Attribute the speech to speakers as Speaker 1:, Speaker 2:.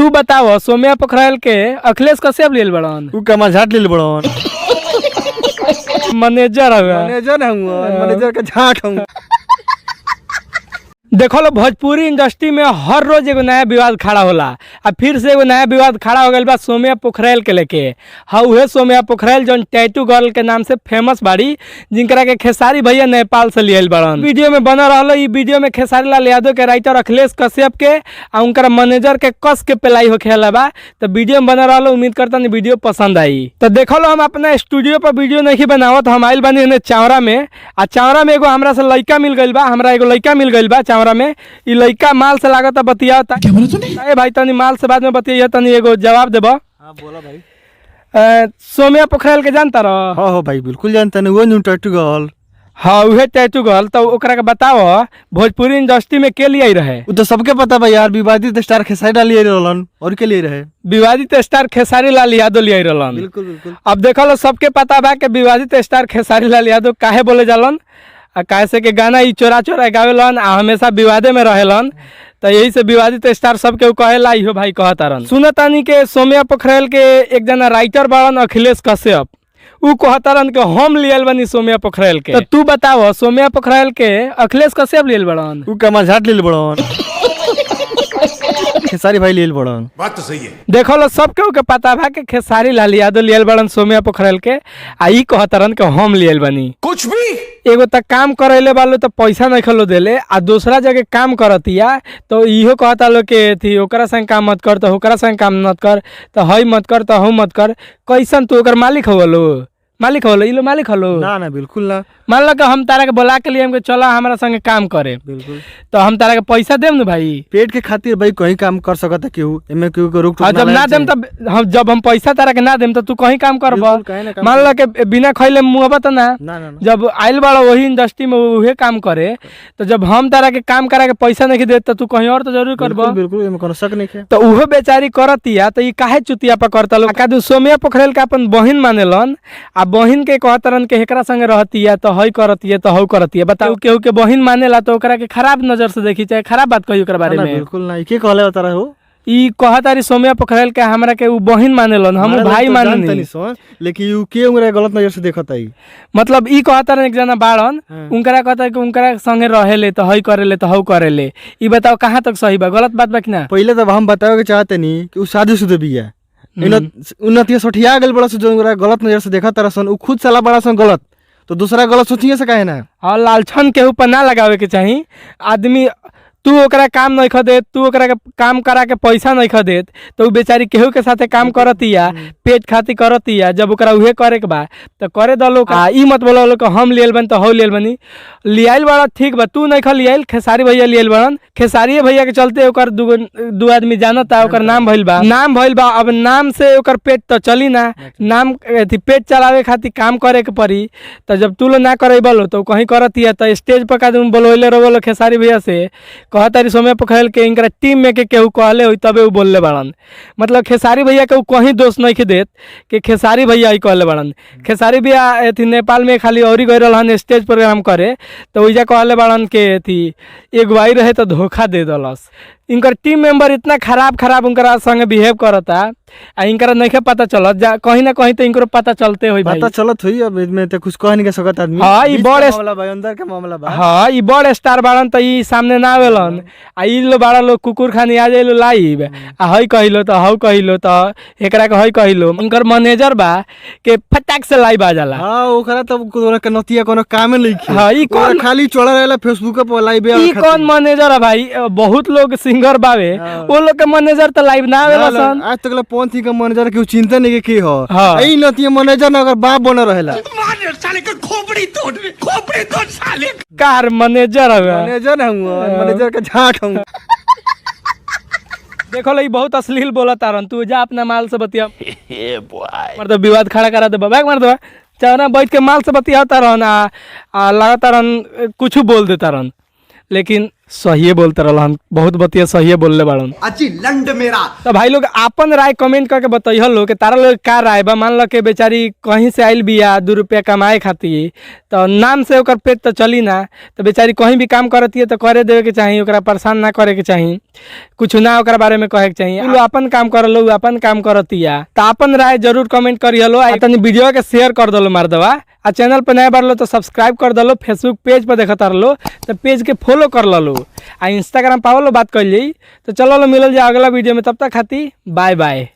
Speaker 1: तू बताव, सोम्या पोखरेल के अखिलेश कश्यप लेल बड़न?
Speaker 2: उ कमा झाट लेल बड़न।
Speaker 1: मैनेजर हवे।
Speaker 2: मैनेजर हूं, मैनेजर के झाट हूं।
Speaker 1: देखो लो, भोजपुरी इंडस्ट्री में हर रोज एगो नया विवाद खड़ा होला आ फिर से एगो नया विवाद खड़ा हो गइल बा सोम्या पोखरेल के लेके। हाँ, उहे सोम्या पोखरेल जौन टैटू गर्ल के नाम से फेमस बाड़ी, जिनकरा के खेसारी भैया नेपाल से लियल बड़न। वीडियो में बना रहल। ई वीडियो में खेसारी लाल यादव के राइटर अखिलेश कश्यप के आ उनकर मैनेजर के कस के पेलाई होखे बा। तो वीडियो में बना रहल, उम्मीद करता वीडियो पसंद आई। तो देखो लो, हम अपना स्टूडियो पर वीडियो नहीं बनावत, हम आइल बानी एने चावरा में। आ चावरा में एगो हमरा से लइका मिल गइल बा, हमरा एगो लइका मिल गइल बा चावरा में। ई लइका माल से लागत बतियावता। ए भाई, तनी माल से बाद में बतिया, तनी एगो जवाब देबो।
Speaker 2: हां, बोला भाई।
Speaker 1: सोम्या पोखरेल के जानता रह?
Speaker 2: हां हो भाई, बिल्कुल जानता नहीं, वो न्यू टैटू गर्ल।
Speaker 1: हाँ, उहे टैटू गर्ल। तो ओकरा के बताओ, भोजपुरी इंडस्ट्री में के लिए रहे?
Speaker 2: उ तो सबके पता बा यार, विवादित स्टार खेसारी लाल लिए रहलन, और के लिए रहे?
Speaker 1: विवादित स्टार खेसारी लाल यादव लिए रहलन।
Speaker 2: बिल्कुल बिल्कुल।
Speaker 1: अब देखल, सबके पता बा कि विवादित स्टार खेसारी लाल यादव काहे बोले जालन आ काहे से के गाना ई चोरा चोरा गावेलन आ हमेशा विवादे में रहेलन, तो यही से विवादित स्टार सबके कहेला। इहो भाई कहतारन, सुनतानी के सोम्या पोखरेल के एक जना राइटर बाड़न अखिलेश कश्यप, उ कहतारन के हम लियल बनी सोम्या पोखरेल के। तो तू बताव, सोम्या पोखरेल के अखिलेश कश्यप लियल बड़न?
Speaker 2: उ कमा झाट लेल बड़न, खेसारी भाई लेल बड़न।
Speaker 3: बात तो सही है।
Speaker 1: देखो लो, सबके के पता बा के खेसारी लाल यादव लियल बड़न सोम्या पोखरेल के आ ई कहतारन के हम लियल बनी।
Speaker 3: कुछ भी।
Speaker 1: एगो तक काम करेले बालो तो पैसा नहीं खलो देले आ दूसरा जगह काम करतिया तो इहो कहता लो के अथी ओकरा संग काम मत कर, तो ओकरा संग काम मत कर, तो हई मत कर, तो हऊ मत कर। कैसन तू ओकर मालिक हो लो? मालिक हो लो? ई लो मालिक हलो?
Speaker 2: ना ना, बिल्कुल ना।
Speaker 1: मान लो कि हम तारा के बोला के लिए हमके चला हमरा संगे काम करे।
Speaker 2: बिल्कुल।
Speaker 1: तो हम तारा के पैसा देम न भाई?
Speaker 2: पेट के खातिर भाई कहीं काम कर सकता केहू, एमे केहू के रोक टोक
Speaker 1: आ जब ना देम तब हम जब हम पैसा तारा के ना देम तो तू कहीं काम करब?
Speaker 2: बिल्कुल, काहे ना काम।
Speaker 1: मान लो कि बिना खैले मुहबा त ना?
Speaker 2: ना ना ना।
Speaker 1: जब आइल बाड़ा वही इंडस्ट्री में उहे काम करे, तो जब हम तारा के काम करा के पैसा नहीं देत तो तू कहीं और तो जरूर करब।
Speaker 2: बिल्कुल बिल्कुल, एमे कोनो शक नहीं है।
Speaker 1: तो उहो बेचारी करतिया तो ई काहे चुतिया पर करता लोग? कादू सोमिया पोखरेल के अपन बहिन मानेलन आ बहिन के कहतरन के एकरा संगे रहतिया तो हई करतिया तो हऊ करतिया। बताओ, केहू के बहिन मानेला तो ओकरा के खराब नजर से देखी, चाहे खराब बात कही ओकरा बारे
Speaker 2: ना,
Speaker 1: में?
Speaker 2: बिल्कुल ना। ई के कहले बता रहे हो?
Speaker 1: ई कहतारी सोमिया पोखरेल के हमरा के उ बहिन मानेलन, हम भाई माननी।
Speaker 2: लेकिन you के उंगरा गलत नजर से देखत आई?
Speaker 1: मतलब ई कहता एक जना बाड़न, उनकरा कहता कि उनकरा संगे रहेले तो हई करेले तो हऊ करेले। ई बताओ, कहाँ तक सही बा? गलत बात बा कि ना?
Speaker 2: पहले तो हम बतावे के चाहते नहीं कि उ शादीशुदा बिया। उन्नति सोठिया गेल बड़ा से, जो उंगरा गलत नजर से देखत तरसन, उ खुद साला बड़ा सन गलत, तो दूसरा गलत सोचिए से काहे ना?
Speaker 1: हाँ, लालछन के ऊपर ना लगावे के चाही आदमी। तू ओकरा काम नहीं ख देत, तू ओकरा के काम करा के पैसा नहीं ख देत, तो उ बेचारी केहू के साथे काम करतिया, पेट खातिर करतिया। जब ओकरा उहे करे के बा तो करे दलो। आ ई मत बोलो कि हम लियल बनी तो हऊ लियल बनी। लियाइल बड़ा ठीक बा, तू नहीं ख लियाइल, खेसारी भैया लियल बड़न। खेसारी भैया के चलते ओकर दूगो दू आदमी जानता, ओकर नाम भइल बा, नाम भइल बा। अब नाम से ओकर पेट तो चली ना। नाम अथी पेट चलावे खातिर काम करे के पड़ी। तो जब तू लोग ना करेबलो तो कहीं करतिया। तो स्टेज पर का बोलवले रहो खेसारी भैया से, कहतारी सोम्या पोखरेल के इनकरा टीम में के केहू कहले होई तबे उ बोलले बाड़न। मतलब खेसारी भैया के उ कहीं दोष नहीं के देत कि खेसारी भैया ही कहले बाड़न। खेसारी भैया अथी नेपाल में खाली औरी गए रहन स्टेज प्रोग्राम करे, तो ओइजा कहले बाड़न के अथी एगो आई रहे तो धोखा दे दलस। इनकर टीम मेंबर इतना खराब खराब उनकरा संगे बिहेव करता आ इनकरा नहीं पता चलत जा? कहीं ना कहीं तो इनकरो पता चलते होई भाई।
Speaker 2: पता चलत हुई, अब इसमें तो कुछ कह नहीं सकत आदमी।
Speaker 1: हाँ, ई
Speaker 2: बीच का
Speaker 1: बड़
Speaker 2: मामला बा, अंदर के मामला बा।
Speaker 1: हाँ, ई बड़ स्टार बाड़न त ई सामने ना आवेलन आ ई लो बाड़ा लोग कुकुर खानी आ जाइलो लाइव आ हई कहिलो त हऊ कहिलो त एकरा के हई कहिलो। उनकर मैनेजर बा के फटाक से लाइव आ जाला।
Speaker 2: हाँ, ओकरा तब तोरा के नतिया कोनो कामे नहीं।
Speaker 1: हाँ, ई कौन
Speaker 2: खाली चढ़ा रहेला फेसबुक पर लाइव।
Speaker 1: ई कौन मैनेजर है भाई? बहुत लोग सिंगर बावे, वो लोग के मैनेजर त लाइव ना आवेला सन।
Speaker 2: आज तक पवन सिंह के मैनेजर के चिंता नहीं के हो।
Speaker 1: हाँ।
Speaker 2: ई नतिया मैनेजर ना अगर बाप बन रहेला।
Speaker 1: कार मैनेजर हवे।
Speaker 2: मैनेजर हूं, मैनेजर के झाट हूं।
Speaker 1: देखो, ई बहुत अश्लील बोला तारन। तू जा, अपना माल से बतिया। मार दो, विवाद खड़ा करा दे बैग मार दे। चाहे ना बैठ के माल से बतिया तारन आ लगातार कुछ बोल देता रहन, लेकिन सहिए बोलते रहलन, बहुत बतिया सहिए बोलले बाड़न।
Speaker 3: अची लंड मेरा।
Speaker 1: तो भाई लोग आपन राय कमेंट करके बतैह लो कि तारा लोग का राय बा। मान लो कि बेचारी कहीं से आइल बिया 2 रुपया कमाए खातिर, तो नाम से ओकर पेट तो चली ना, तो बेचारी कहीं भी काम करती है तो करे देवे के चाही, ओकरा परेशान ना करे के चाही, कुछ ना ओकरा बारे में कहे के चाही। उ लोग अपन काम करलो, उ अपन काम करतिया। तो अपन राय जरूर कमेंट करिहलो, आ तनी वीडियो के शेयर कर दलो मर्दवा, आ चैनल पर नया बार लो तो सब्सक्राइब कर दलो, फेसबुक पेज पर देखत रहो तो पेज के फॉलो कर ललो, आ इंस्टाग्राम पावलो बात कर ली। तो चलो लो मिलल जाए अगला वीडियो में, तब तक खाती बाय बाय।